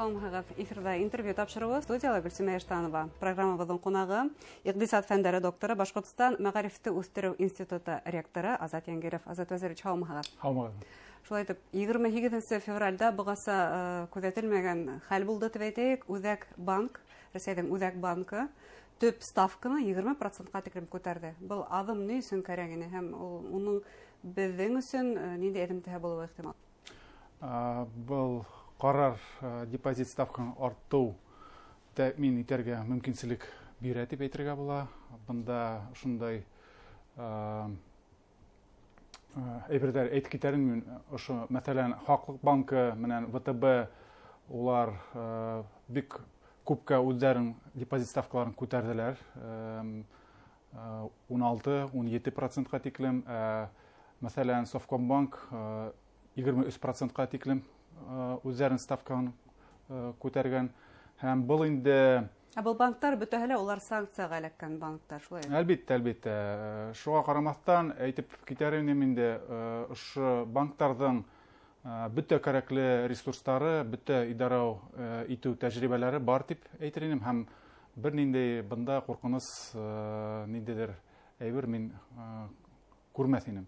Һаумыһығыҙ! Эфирҙа «Интервью» тапшырыуы, студияла Гөлсимә Иштанова. Программабыҙҙың ҡунағы — иҡтисад фәндәре докторы, Башҡортостан мәғарифты үҫтереү институты ректоры Азат Янгиров. Азат Вәзирович, һаумыһығыҙ! Һаумыһығыҙ! Шулай итеп, 28 февралдә бығаса күҙәтелмәгән хәл булды тип әйтәйек. Үҙәк банк, Рәсәйҙең Үҙәк банкы төп ставканы 20 процентҡа тиклем күтәрҙе. Был аҙым ни өсөн кәрәк ине һәм ул уның беҙҙең өсөн ниндәй эҙемтәһе булыуы ихтимал? Был ҡарар депозит ставкаһын артыу тәьмин итәргә мөмкинселек бирә тип әйтергә була. Бында ошондай әйберҙәр әйтеп китәр инем мин. Ошо, мәҫәлән, Хаҡлыҡ банкы менән ВТБ, улар бик күпкә үҙҙәренең депозит ставкаларын күтәрҙеләр. 16-17 процентҡа тиклем. Мәҫәлән, Совкомбанк 23 процентҡа тиклем үҙҙәренең ставкаһын күтәргән. Һәм был инде Ә был банктар бөтәһе лә улар санкцияға эләккән банктар, шулай? Әлбиттә. Шуға ҡарамаҫтан, әйтеп китәр инем инде, ошо банктарҙың бөтә кәрәкле ресурстары, бөтә идара итеү тәжрибәләре бар тип әйтер инем, һәм бер ниндәй бында ҡурҡыныс ниндәйҙер әйбер мин күрмәҫ инем.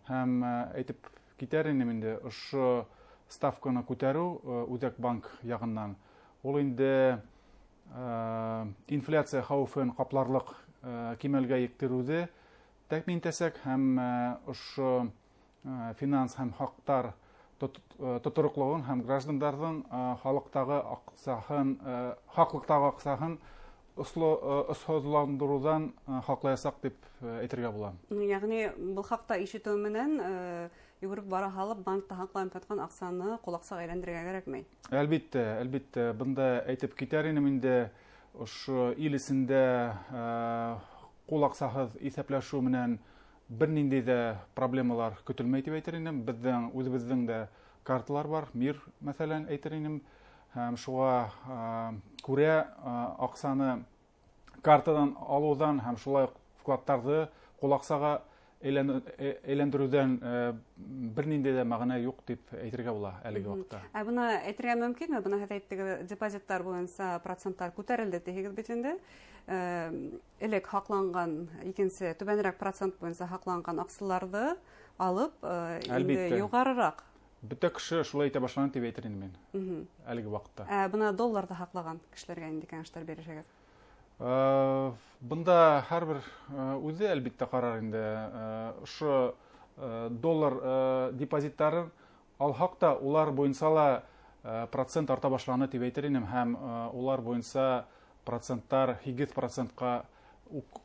Һәм әйтеп китәр инем инде, ошо ставканы күтәреү Үҙәк банк яғынан ул инде инфляция хәүефен ҡапларлыҡ кимәлгә еткереүҙе тәьмин итәсәк һәм ошо финанс һәм хаҡтар тотороҡлоғон һәм граждандарҙың халыҡтағы аҡсаһын, хаҡлыҡтағы аҡсаһын осһоҙландырыуҙан һаҡлаясаҡ тип әйтергә була. Йәғни был хаҡта ишетеү менән йүгереп бара һалып банкта һаҡланып ятҡан аҡсаны ҡул аҡсаға әйләндерергә кәрәкмәй. Әлбиттә, бында әйтеп китәр инем инде, ошо ил эсендә ҡул аҡсаһыҙ иҫәпләшеү менән бер ниндәй ҙә проблемалар көтөлмәй тип әйтер инем. Беҙҙең үҙебеҙҙең дә карталар бар, Мир, мәҫәлән, әйтер инем. Һәм шуға күрә аҡсаны картадан алыуҙан һәм шулай уҡ вкладтарҙы ҡул аҡсаға әйләндереүҙән бер ниндәй ҙә мәғәнә юҡ тип әйтергә була әлеге ваҡытта. Ә бына әйтергә мөмкинме? Бына һеҙ әйттегеҙ, депозиттар буйынса проценттар күтәрелде тиһегеҙ бит инде. Элек һаҡланған, икенсе түбәнерәк процент буйынса һаҡланған аҡсаларҙы алып, инде юғарыраҡ. Бөтә кеше шулай итә башланы тип әйтер инем мин әлеге ваҡытта. Ә бына долларҙы һаҡлаған кешеләргә ниндәй кәңәштәр бирерһегеҙ? Бында һәр бер үҙе, әлбиттә, ҡарар инде. Ошо доллар депозиттарын алһаҡ та, улар буйынса ла процент арта башланы тип әйтер инем, һәм улар буйынса проценттар 8 процентҡа уҡ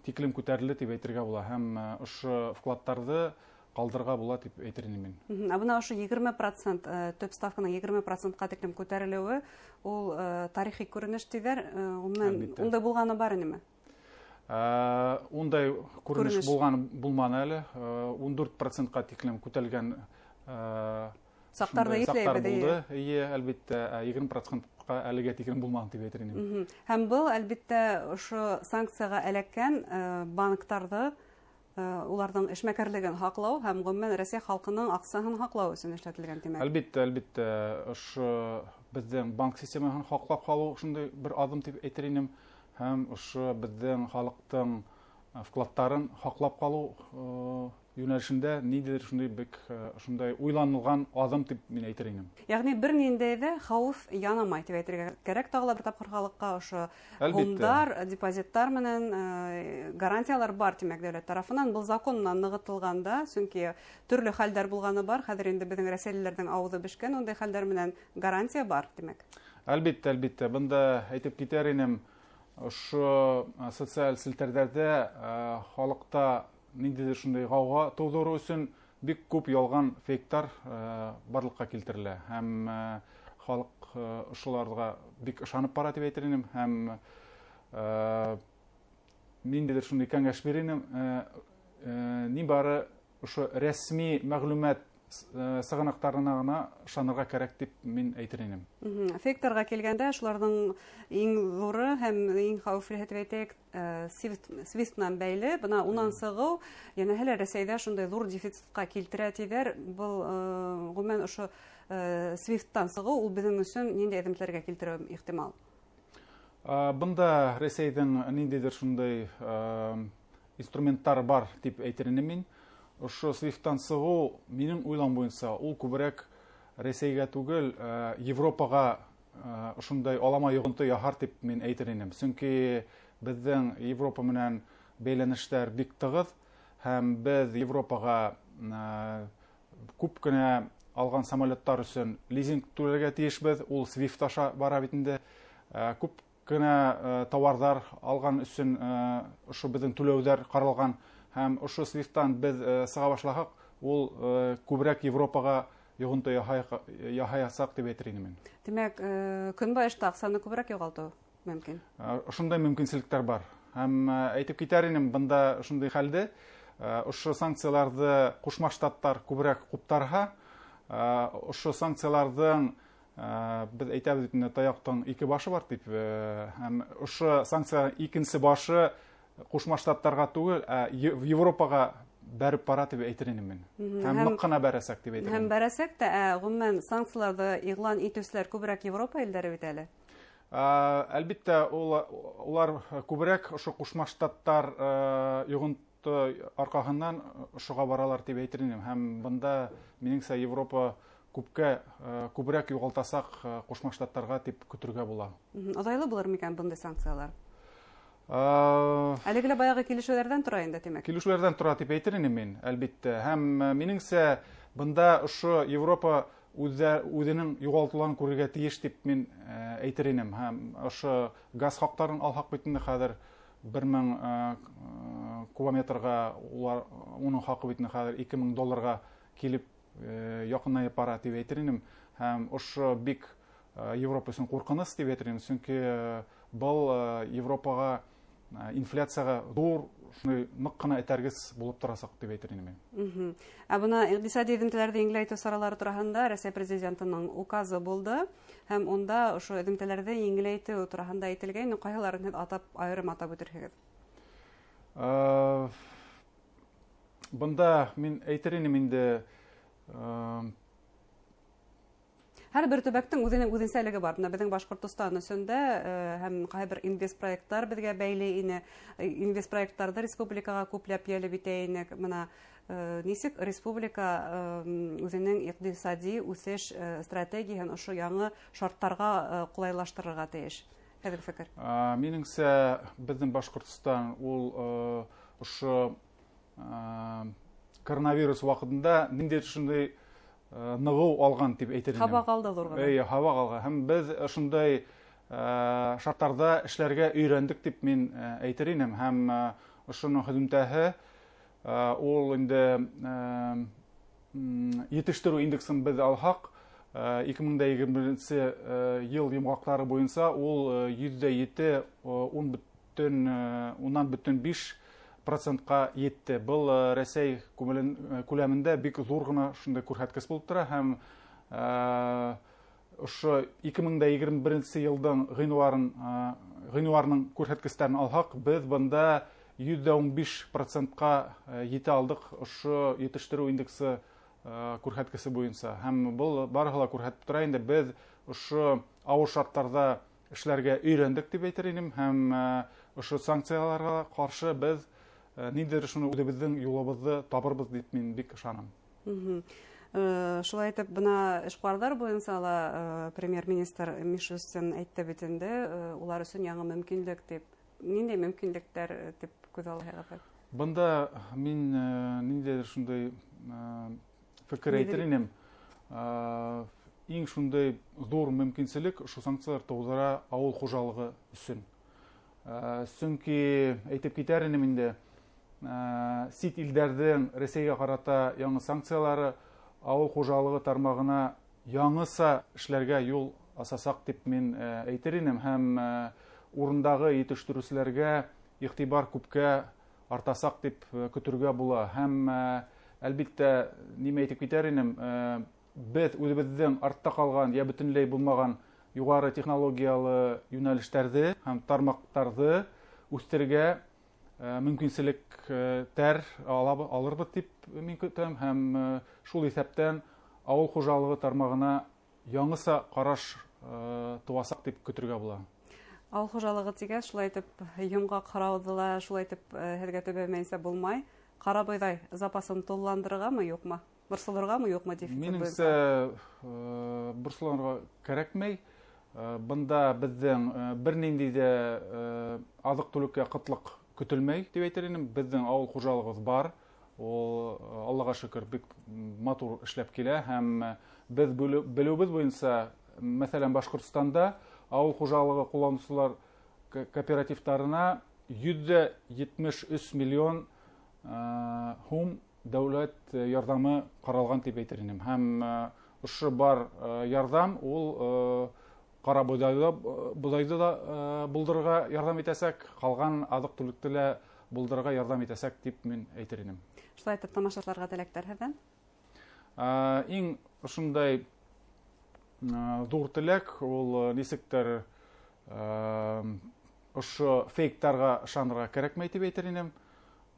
тиклем күтәрелде тип әйтергә була, һәм ошо вкладтарҙы ҡалдырырға була тип әйтер инем мин. Ә бына ошо 20%, төп ставканың 20 процентҡа тиклем күтәрелеүе ул тарихи күренеш тиҙәр. Ғөмүмән, ундай булғаны бар инеме? Ундай күренеш булған булманы әле. 14 процентҡа тиклем күтәрелгән саҡтарҙы иҫләйбеҙ. Булды. Эйе, әлбиттә, 20 процентҡа әлегә тиклем булманы тип әйтер инем. Һәм был, әлбиттә, ошо санкцияға эләккән банктарҙы, уларҙың эшмәкәрлеген һаҡлау һәм ғөмүмән Рәсәй халҡының аҡсаһын һаҡлау өсөн эшләтелгән, тимәк. Әлбиттә, ошо беҙҙең банк системаһын һаҡлап ҡалыу шундай бер аҙым тип әйтер инем, һәм ошо беҙҙең халыҡтың вкладтарын һаҡлап ҡалыу йүнәлешендә ниндәйҙер шундай бик шундай уйланылған аҙым тип мин әйтер инем. Йәғни бер ниндәй ҙә хәүеф янамай тип әйтергә кәрәк тағы ла бер тапҡыр халыҡҡа: ошо һумдар, депозиттар менән гарантиялар бар, тимәк, дәүләт тарафынан был закон менән нығытылған да, сөнки төрлө хәлдәр булғаны бар. Хәҙер инде беҙҙең рәсәйлеләрҙең ауыҙы бешкән ундай хәлдәр менән, гарантия бар, тимәк. Әлбиттә, бында әйтеп китәр инем, ошо социаль селтәрҙәрҙә халыҡта ниндәйҙер шундай ғауға тыуҙырыу өсөн бик күп ялған фейктар барлыҡҡа килтерелә, һәм халыҡ ошоларға бик ышанып бара тип әйтер инем, һәм ниндәйҙер шундай кәңәш бирер инем: ни бары ошо рәсми мәғлүмәт сығанаҡтарына ғына ышанырға кәрәк тип мин әйтер инем. Фейктарға килгәндә, шуларҙың иң ҙуры һәм иң хәүефлеһе тип әйтәйек, Свифт менән бәйле. Бына унан сығыу, йәнәһе лә, Рәсәйҙә шундай ҙур дефицитҡа килтерә тиҙәр. Был ғөмүмән ошо SWIFT-тан сығыу ул беҙҙең өсөн ниндәй эҙемтәләргә килтереүе ихтимал? Бында Рәсәйҙең ниндәйҙер шундай инструменттары бар тип әйтер инем мин. Ошо SWIFT-тан сығыу, минең уйлам буйынса, ул күберәк Рәсәйгә түгел, Европаға ошондай алама йоғонто яһар тип мин әйтер инем. Сөнки беҙҙең Европа менән бәйләнештәр бик тығыҙ, һәм беҙ Европаға күп кенә алған самолеттар өсөн лизинг түләргә тейешбеҙ, ул SWIFT аша бара бит инде. Күп кенә тауарҙар алған өсөн ошо беҙҙең түләүҙәр ҡаралған, һәм ошо SWIFT-тан беҙ сыға башлаһаҡ, ул күберәк Европаға йоғонто яһаясаҡ тип әйтер инем мин. Тимәк, көнбайышта аҡсаны күберәк юғалтыу мөмкин? Ошондай мөмкинселектәр бар. Һәм әйтеп китәр инем, бында ошондай хәлде, ошо санкцияларҙы Ҡушма Штаттар күберәк ҡуптарһа, ошо санкцияларҙың, беҙ әйтәбеҙ бит инде, таяҡтың ике башы бар тип, һәм ошо санкция икенсе башы Ҡушма Штаттарға түгел, ә Европаға бәреп бара тип әйтер инем мин. Һәм ныҡ ҡына бәрәсәк тип әйтер Һәм инем. бәрәсәк тә, ғөмүмән санкцияларҙы иғлан итеүселәр күберәк Европа илдәре бит әле. Әлбиттә, улар күберәк ошо Ҡушма Штаттар йоғонто арҡаһынан ошоға баралар тип әйтер инем. Һәм бында минеңсә Европа күберәк юғалтасаҡ Ҡушма Штаттарға тип көтөргә була. Оҙайлы булыр микән бындай санкциялар? Әлеге лә баяғы килешеүҙәрҙән тора инде, тимәк. Килешеүҙәрҙән тора тип әйтер инем мин, әлбиттә. Һәм минеңсә бында ошо Европа үҙенең юғалтыуҙарын күрергә тейеш тип мин әйтер инем. Һәм ошо газ хаҡтарын алһаҡ бит инде хәҙер бер мең кубометрға, уның хаҡы бит инде хәҙер ике мең долларға килеп яҡынайып бара тип әйтер инем. Һәм ошо бик Европа өсөн ҡурҡыныс тип әйтер инем, сөнки был Европаға инфляцияға ҙур шундай ныҡ ҡына этәргес булып торасаҡ тип әйтер инем мин. Ә бына иҡтисади эҙемтәләрҙе еңеләйтеү саралары тураһында Рәсәй президентының указы булды, һәм унда ошо эҙемтәләрҙе еңеләйтеү тураһында әйтелгәйне. Ҡайһыларын һеҙ айырым атап үтерһегеҙ? Бында мин әйтер инем инде, Һәр бер төбәктең үҙенең үҙенсәлеге бар. Бына беҙҙең Башҡортостан өсөн дә һәм ҡайһы бер инвестпроекттар беҙгә бәйле ине. Инвестпроекттарҙы республикаға күпләп йәлеп итә инек. Бына нисек республика үҙенең иҡтисади үҫеш стратегияһын ошо яңы шарттарға ҡулайлаштырырға тейеш? Һеҙҙең фекер? Минеңсә, беҙҙең Башҡортостан ул ошо коронавирус ваҡытында ниндәйҙер шундай нығыу алған тип әйтер инем. Һабаҡ алды ҙур ғына. Эйе, һабаҡ алған. Һәм беҙ ошондай шарттарҙа эшләргә өйрәндек тип мин әйтер инем. Һәм ошоноң һөҙөмтәһе ул инде етештереү индексын беҙ алһаҡ, ике мең дә егерме беренсе йыл йомғаҡтары буйынса ул йөҙ ҙә ете ун бөтөн унан бөтөн биш процентҡа етте. Был Рәсәй күләмендә бик ҙур ғына шундай күрһәткес булып тора. Һәм ошо ике мең дә егерме беренсе йылдың ғинуарының күрһәткестәрен алһаҡ, беҙ бында йөҙ ҙә ун биш процентҡа етә алдыҡ ошо етештереү индексы күрһәткесе буйынса. Һәм был барыһы ла күрһәтеп тора инде, беҙ ошо ауыр шарттарҙа эшләргә өйрәндек тип әйтер инем. Һәм ошо санкцияларға ҡаршы беҙ ниндәйҙер шуны үҙебеҙҙең юлыбыҙҙы табырбыҙ тип мин бик ышанам. Шулай итеп, бына эшҡыуарҙар буйынса ла премьер-министр Мишустин әйтте бит инде, улар өсөн яңы мөмкинлек тип. Ниндәй мөмкинлектәр тип күҙ алһағыҙ? Бында мин ниндәйҙер шундай фекер Ниҙер? әйтер инем. Иң шундай ҙур мөмкинселек ошо санкциялар тыуҙыра ауыл хужалығы өсөн. Сөнки әйтеп китәр инем инде, сит илдәрҙең Рәсәйгә ҡарата яңы санкциялары ауыл хужалығы тармағына яңыса эшләргә юл асасаҡ тип мин әйтер инем. Һәм урындағы етештереүселәргә иғтибар күпкә артасаҡ тип көтөргә була. Һәм әлбиттә, нимә әйтеп китәр инем, беҙ үҙебеҙҙең артта ҡалған йә бөтөнләй булмаған юғары технологиялы йүнәлештәрҙе һәм тармаҡтарҙы үҫтерергә мөмкинселектәр алырбыҙ тип мин көтәм. Һәм шул иҫәптән Ауыл хужалығы тармағына яңыса ҡараш тыуасаҡ тип көтөргә була. Ауыл хужалығы тигәс, шулай итеп йомғаҡ һорауҙы ла шулай итеп һеҙгә төбәмәйенсә булмай. Ҡара бойҙай запасын тулыландырырғамы, юҡмы? Борсолорғамы, юҡмы дефицит буйынса? Минеңсә, борсолорға кәрәкмәй. Бында беҙҙең бер ниндәй ҙә аҙыҡ-түлеккә ҡытлыҡ көтөлмәй тип әйтер инем. Беҙҙең ауыл хужалығыбыҙ бар. Ул, Аллаға шөкөр, бик матур эшләп килә һәм беҙ белеүебеҙ буйынса, мәҫәлән, Башҡортостанда ауыл хужалығы ҡулланыусылар кооперативтарына 173 миллион һум дәүләт ярҙамы ҡаралған тип әйтер инем. Һәм ошо бар ярҙам ул ҡара бойҙайҙы ла булдырырға ярҙам итәсәк, ҡалған аҙыҡ-түлекте лә булдырырға ярҙам итәсәк тип мин әйтер инем. Шулай итеп, тамашасыларға теләктәр һеҙҙән? Иң ошондай ҙур теләк ул нисектер ошо фейктарға ышанырға кәрәкмәй тип әйтер инем.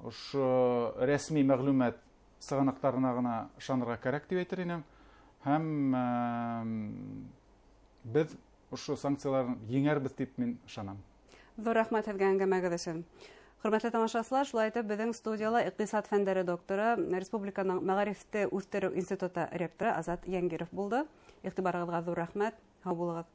Ошо рәсми мәғлүмәт сығанаҡтарына ғына ышанырға кәрәк тип әйтер инем. Һәм беҙ ошо санкцияларын еңәрбеҙ тип мин ышанам. Ҙур рәхмәт һеҙгә әңгәмәгеҙ өсөн. Хөрмәтле тамашасылар, шулай итеп беҙҙең студияла иҡтисад фәндәре докторы, Республиканың мәғарифте үҫтереү институты ректоры Азат Янгиров булды. Иғтибарығыҙға ҙур рәхмәт. Һау булығыҙ.